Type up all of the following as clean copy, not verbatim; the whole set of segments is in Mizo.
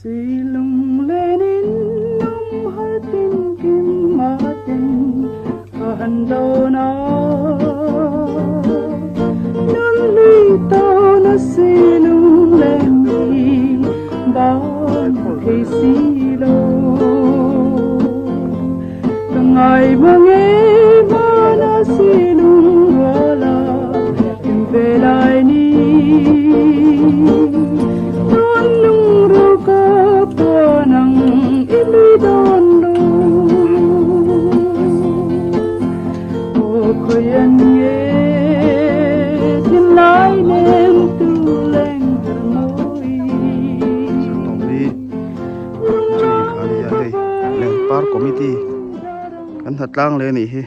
Suilunglenin awm har tin kim a ten ka han dawn a. Nun hlui tawn a suilunglen hi ban thei si lo. Ka ngai mang e hman a suilung rual a kim ve lai ni. Dawn lungru ka puan ang i nui dawn lo. Aw khawi an nge thinlai nen tu leng her mawi. Chumi kha nia hei Lengpar committee kan hna tlang leh anih hi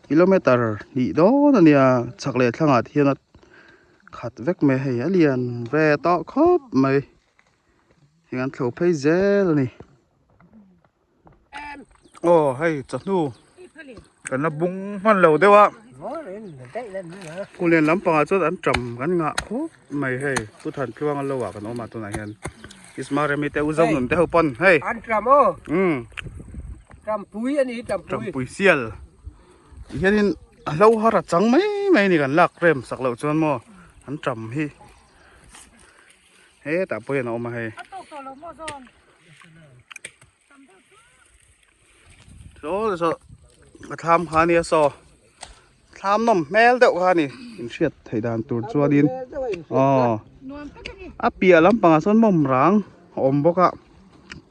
kilometer hnih dawn ania chhak leh thlangah te hian a khat vek mai a hei a lian ve tawh khawp mai heng an thlo phei zel a ni aw hei chawhnu kan la bung hman lo deuh a khulian lampangah chuan an tam kan ngah khawp mai hei pu Thantluanga lo ah kan awm a tunah hian Isma Remi te u Zonun te ho pawn hei an tam aw tampui a ni tampui tampui sial ti hianin a hlo har a chang mai mai a ni kan lak rem sak loh chuan maw an tam hi hetah pawh hian a awm a hei. Saw saw a thlam kha ania saw thlam nawm hmel deuh kha ani inhriat theih dan tur chuanin aw a piah lampangah sawn mawm rang a awm bawk a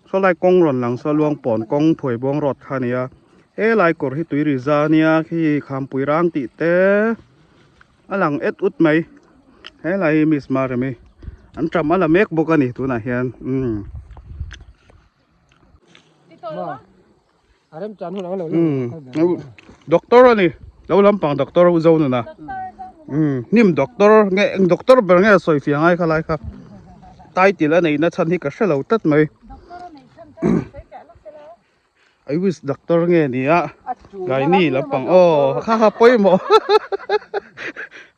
saw lai kawng rawn lang saw luangpawn kawng phuai buang road kha ania helai kawr hi tui ri za ania khi khampui rang tih te a lang et ut mai helai hi miss maremi an ṭam a la mek bawk a ni tunah hian umm. Doctor a ni lo lampang doctor u zo nuna hnim doctor nge eng doctor ber nge sawi fiah ngai kha lai kha title a neihna chhan hi ka hre lo tlat mai I wish doctor nge ni a Gaini lampang aw kha kha pawimawh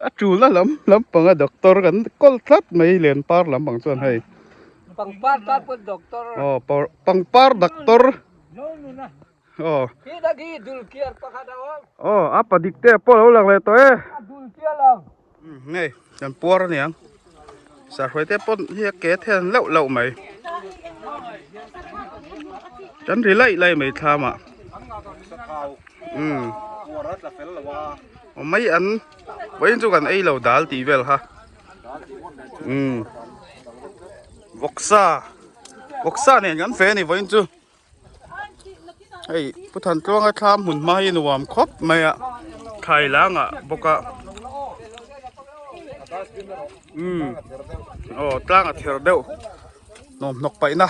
a tul a lam lampang a doctor kan kawl tlat mai lenpar lampang chuan hei. Pangpar tan pawh doctor. Aw pangpar doctor. Aw. Khi ta khi dulkiar pakhat a awm. Aw a padik te pawh lo lang leh tawh e. A dulkiar ang. Ngei kan puar aniang. Sahruai te pawh hi a ke then loh loh mai. Kan ri laih laih mai thlam ah. Umm. Aw mai an vawiin chu kan ei lo dal tih vel kha. Umm vawksa vawksa nen kan fe a ni vawiin chu hei pu Thantluanga thlam hmun hma hi nuam khawp mai a thlai lang ah bawk a umm aw tlang a ther deuh nuam hnawk paih na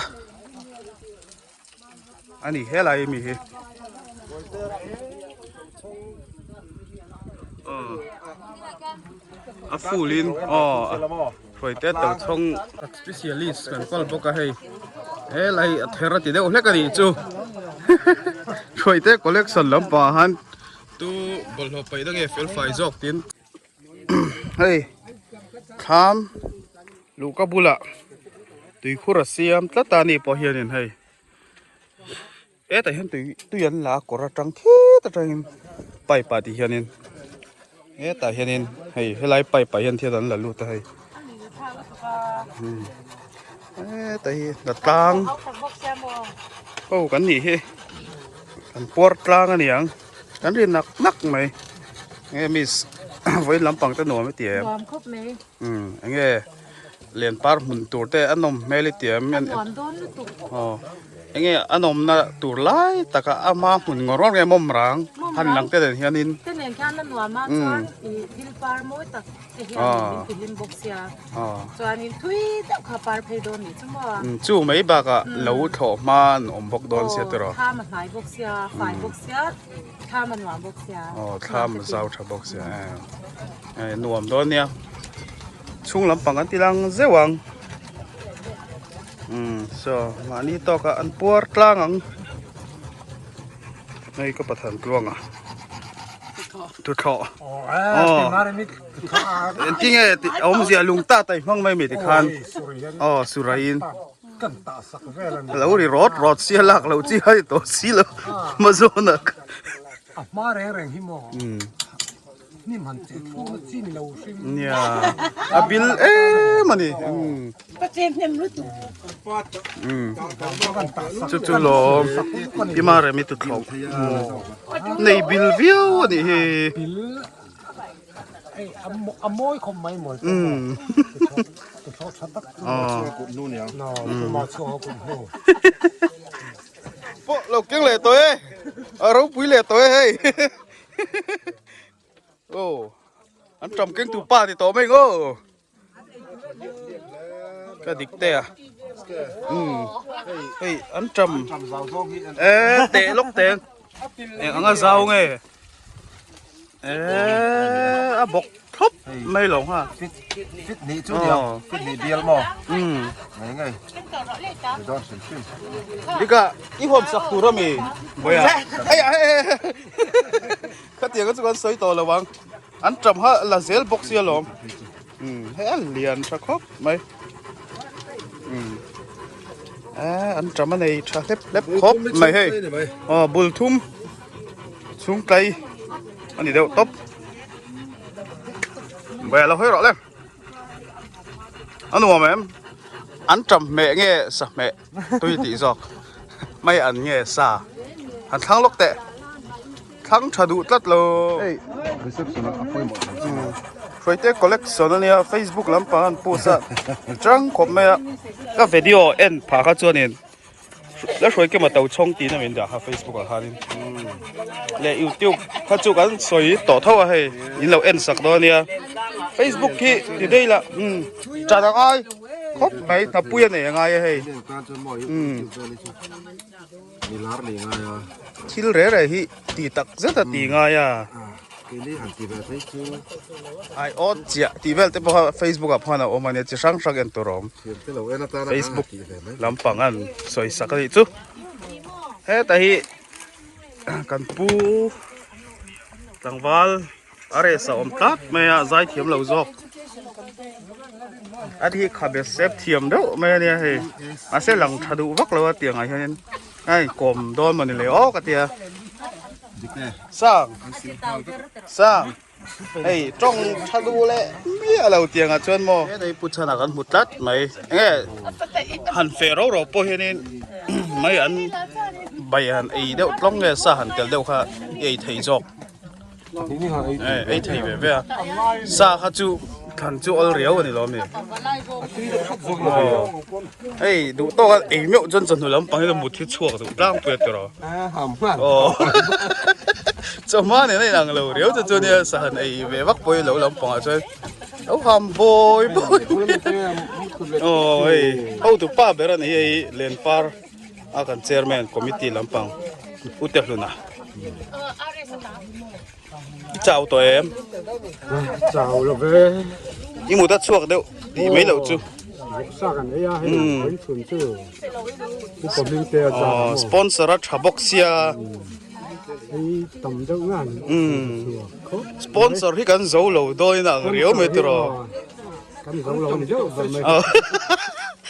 a ni helai ami hi a full in aw hruai te to chhawng specialist kan kawl bawk a hei helai a ther a ti deuh hlek a nih chu hruai te collection lampang ah khan tu bawlhhlawh paih na nge fel fai zawk tin hei thlam luhka bulah tuikhur a siam tlat a ni pawh hianin hei hetah hian tui tui an la a kawr atang khit atangin pipe ah ti hianin hetah hianin hei helai pipe ah hian thil an la lut a hei hetah hi hnatlang ho kan nih hi kan puar tlang a niang. Kan ri nak nak mai enge miss vawiin lampang te nuam i ti em? Nuam khawp mai. Umm enge len par hmun tur te a nawm hmel i ti em? A nuam dawn lutuk. Aw enge a nawmna tur lai taka a hma hmun ngawr ngawr nge mawm rang han lang te nen hianin. Te nen khian a nuam a chuan ih thil par mawi tak te hian min ti hlim bawk sia chuanin thui deuh kha par phei dawn nih chu maw. Chu mai bakah lo thlawh hma an awm bawk dawn sia tiraw. Thlam a hnai bawk sia fai bawk sia thlam a nuam bawk sia. Aw thlam a zau tha bawk sia e nuam dawn nia chhung lampang an ti lang zeuh ang umm saw mahni tawkah an puar tlang ang. Hei ka pathan tluanga tuthlawh aw engtinge awmzia lung ta ta i hmang mai mi tikhan aw suraiin. Kan tah sak vel a ni. Lo ri rawt rawt sia lak lo chi a ni tawh si lo hmazawn ah kha. A hma reng reng hi maw hnim han cheh thluk na chi ni lo hrim. Nia a bil em a ni. Ka chem hnem lutuk. Chu chu lawm Pima Remi tuthlawh nei bil viau a nih hi. Bil hei a mawi khawp mai mawi pawh tuthlawh tha tak chu a ni. Pawh lo keng leh tawh e a ropui leh tawh e hei. Aw an ṭam keng tu pa ti tawh mai ngaw. Ka dik te a umm hei an ṭam e teh lawk teng eng anga zau nge e a bawk thlawp mai lo ha fit hnih chu nia fit hnih bial maw umm ngei ngei ni dawn hrim hrim dika i huam sak tur ami boya hei hei khatiang chu kan sawi tawh lo ang. An ṭam ha la zel bawk sia lawm. Umm hei a lian tha khawp mai. Umm eh an ṭam a nei tha hlep hlep khawp mai hei. Aw bul thum chhung tlai a ni deuh tawp. Vawi a lo hawi rawh le. A nuam em? An ṭam hmeh nge sa hmeh tui tih zawk mai an nge sa han thlang lawk teh. Thlang tha duh tlat lo. Hei reception ah a pawimawh thei chu. Hruaite collection ania Facebook lampang an post a chang khawp mai a ka video en phah kha chuanin la hruai kema to chhawng tiin a min dah kha Facebook ah khanin leh YouTube kha chu kan sawi tawh tho a hei in lo en sak dawn ania Facebook hi ti daih la umm chan a ngai khawp mai hnapui a nei a ngai a hei umm. Mi lar nei ngai a. Thil reh reh hi ti tak zet a ti ngai a. Keini han ti ve phei chu. Ai aw chiah tih vel te pawh kha Facebook ah pawh a awm a nia chi hrang hrang en tur a awm. Thiam te lo en atana Facebook lampang an sawi sak a nih chu. Heta hi kan pu tlangval a reh sa awm tlat mai a zai thiam lo zawk. A hi khabe sep thiam deuh mai a nia hei mahse lang tha duh vak lo a tiang ah hianin a inkawm dawn mawni le aw ka tia sang sang hei tawng tha duh leh miah lo tiang ah chuan maw hei pu chhan ah kan hmu tlat mai enge han feh ro ro pawh hianin mai an bai han ei deuh tlawng nge sa han tel deuh kha i ei thei zawk. Ei thei ve ve a sa kha chu thlan chu awl riau a ni lo ami hei duh tawk a ei meuh chuan chawhnu lampang hi mut hi chhuak duh tlangpui a tiraw aw chawhma nen a inang lo riau chu chu nia sa han ei ve vak pawh hi lo lampangah chuan lo ham bawi bawi aw hei hotu pa ber a ni hei lenpar a kan chairman committee lampang ute hluna i chau tawh em chau lo ve i mut a chhuak deuh tih mai loh chu sa kan ei a hei kan chhun chu u pawmin te a aw sponsor a tha bawk sia hei tam deuh ngan sponsor hi kan zo lo dawn in ang riau mai tiraw Kan zo lo ni deuh ber mai.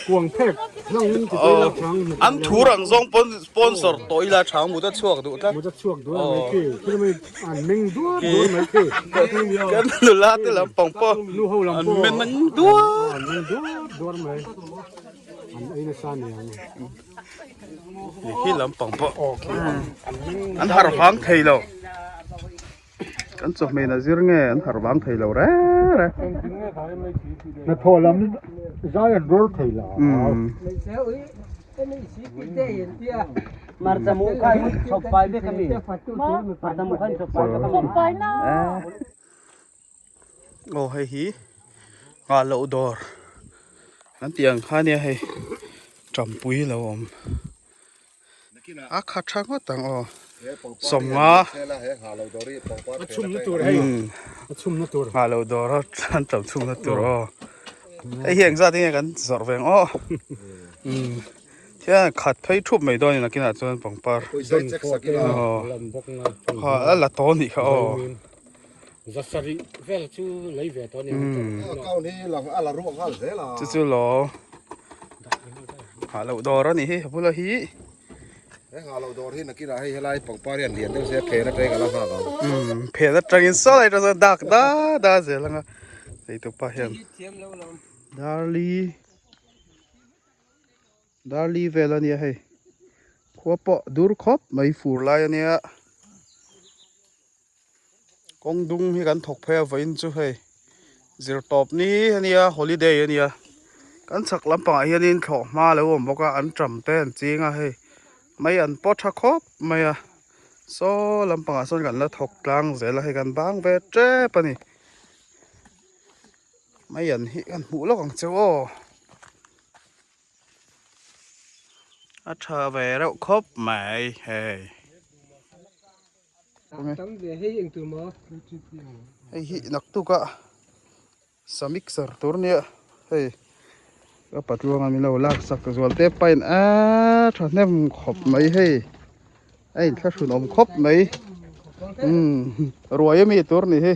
Kuang phek hlang in ti tui la chang. An thur ang zawng pawn sponsor tawh ila chang mut a chhuak duh tlat. Mut a chhuak duh mai khi. Thil mai an meng duar duar mai khi. Kan nula te lampang pawh Nu ho lam an pawh men duar. An meng duar duar mai. An ei nasa niang. Ni khi lampang pawh an harh vang thei lo. Kan chawhmeh a zir nge an harh vang thei lo reng reng. Hnathawh lam zai an rawr thei lo. Aw hei hi nghah loh dawr an tih ang kha nia hei tampui lo awm. A khat tha ngawt ang aw. Sawmnga. A chhumna tur hei. A chhumna tur. Nghah loh dawr a an tam chhumna tur aw. Hei hi engzat nge kan zawrh ve ang aw. Thian khat phei thup mai dawn in a kinah chuan pangpar. Aw. A la tawh anih kha aw. Zasarih vel chu lei ve tawh a ni. Account hi a la ruak nghal zel a. Chu chu law. Nghah loh dawr a nih hi a bula hi. He nghah loh dawr hi nakinah hei helai pangpar hian lian deuh se phen atang a la nghak ang. Umm phen atangin saw lai atang chuan dak da da zel anga neitupa hian Darli Darli vel a nia hei khua pawh dur khawp mai fur lai a nia kawng dung hi kan thawk phei a vawiin chu hei zirtawp ni a nia holiday a nia kan chhak lampangah hianin thlawh hma a lo awm bawk a an ṭam te an ching a hei mai an pawt tha khawp mai a saw lampangah sawn kan la thawk tlang zel a hei kan bang ve tep a ni. Mai an hi kan hmuh lawk ang cheu aw. A tha ve reuh khawp mai hei. Hei hi naktuk a sa mixer tur nia hei ka patluanga min lo lak sak zual te pain a tha hnem khawp mai hei a inthlahrun awm khawp mai umm ruai ami tur ni hi.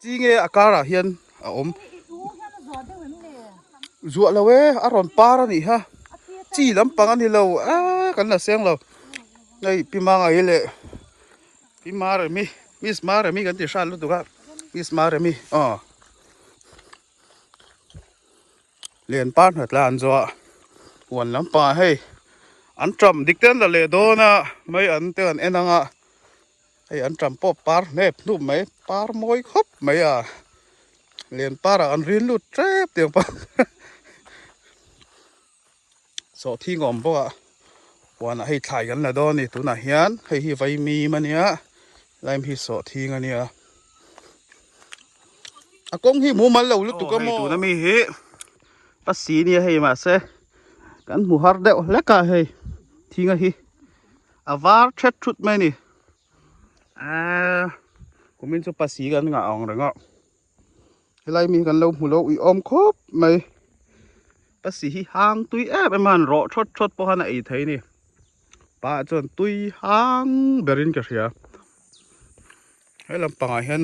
Chi nge a karah hian a awm zuah lo e a rawn par a nih kha chi lampang a ni lo a kan la seng lo hei pi mangai leh pi maremi miss maremi kan ti hran lutuk a miss maremi aw lian par hnat la an zuah huan lampangah hei an ṭam dik te an la leh dawn a mai an te an en ang a. Hei an ṭam pawh par hnep hnup mai par mawi khawp mai a len parah an rin lut ṭep tiang pawh sawhthing a awm bawk a huanah hei thlai kan la dawn a ni tunah hian hei hi vaimim a nia lime hi sawhthing a nia a kawng hi mumal lo lutuk a maw tuna mi hi pasi nia hei mahse kan hmu har deuh hlek a hei thinga hi. A var thet thut mai a ni aaa kumin chu pasi kan ngah ang reng a helai mi hi kan lo hmu lo ui awm khawp mai pasi hi hang tui em em a han rawh thawt thawt pawh khan a ei thei a ni pa chuan tui hang berin ka hria he lampangah hian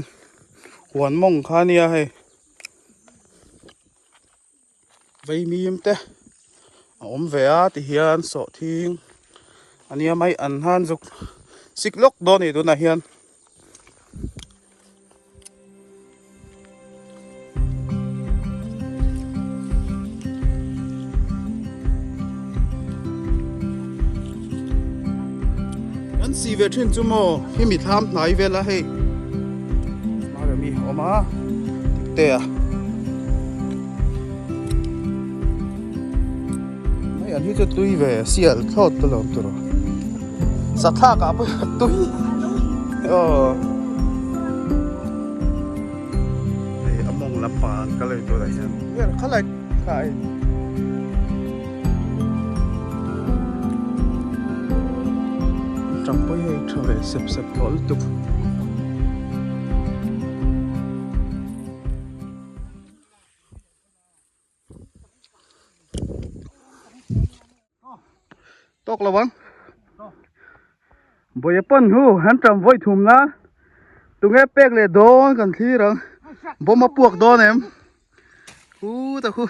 huan mawng kha a nia hei. Vaimim te a awm ve a tihian sawhthing a nia mai an han zuk sik lawk dawn a ni tunah hian. Kan si ve thin chu maw hemi thlam hnai vel a hei Marami a awm a dik te a Mai an hi chu tui ve sial thlawt te lo tur Sathlak ah pawh tui aw Hei a mawng lampang an kal a ni tunah hian khalai khai. Ṭampui hei ṭha ve sep sep tawh lutuk. Tawk lo ang. Bawiha pawn hu an ṭam vawi thum na. Tunge pek leh dawn kan thlir ang. Bawm a puak dawn em? Hu ta khu.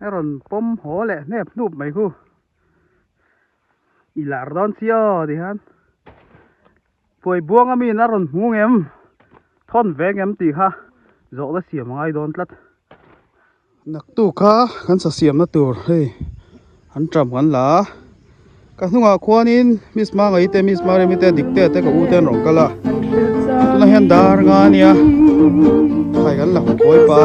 A rawn pawm haw leh hnep hnup mai khu. I lar dawn si aw ti khan. Phuai buanga miin a rawn hmu ngem? Thawn ve ngem tih kha zawhna siam a ngai dawn tlat. Naktuk kha kan sa siamna tur hei an ṭam kan la a, ka hnungah khuanin Miss Mangaih te Miss Maremi te dik te te ka u te an rawn kal a, tunah hian dar nga ania khai kan la kawi pah a,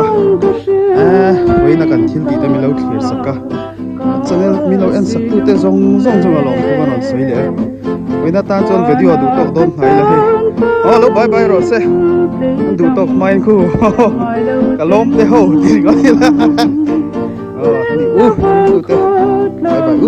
eh vawiina kan thil tih te min lo thlir sak a, channel min lo en sak tu te zawng zawng chu a lawm thu ka rawn sawi leh a, vawiina tan chuan video duh tawk dawn hnai la hei aw lo bye bye rawh se an duh tawk hmain khu ka lawm te ho ti ringawt ila aw ni u tu te bye bye u.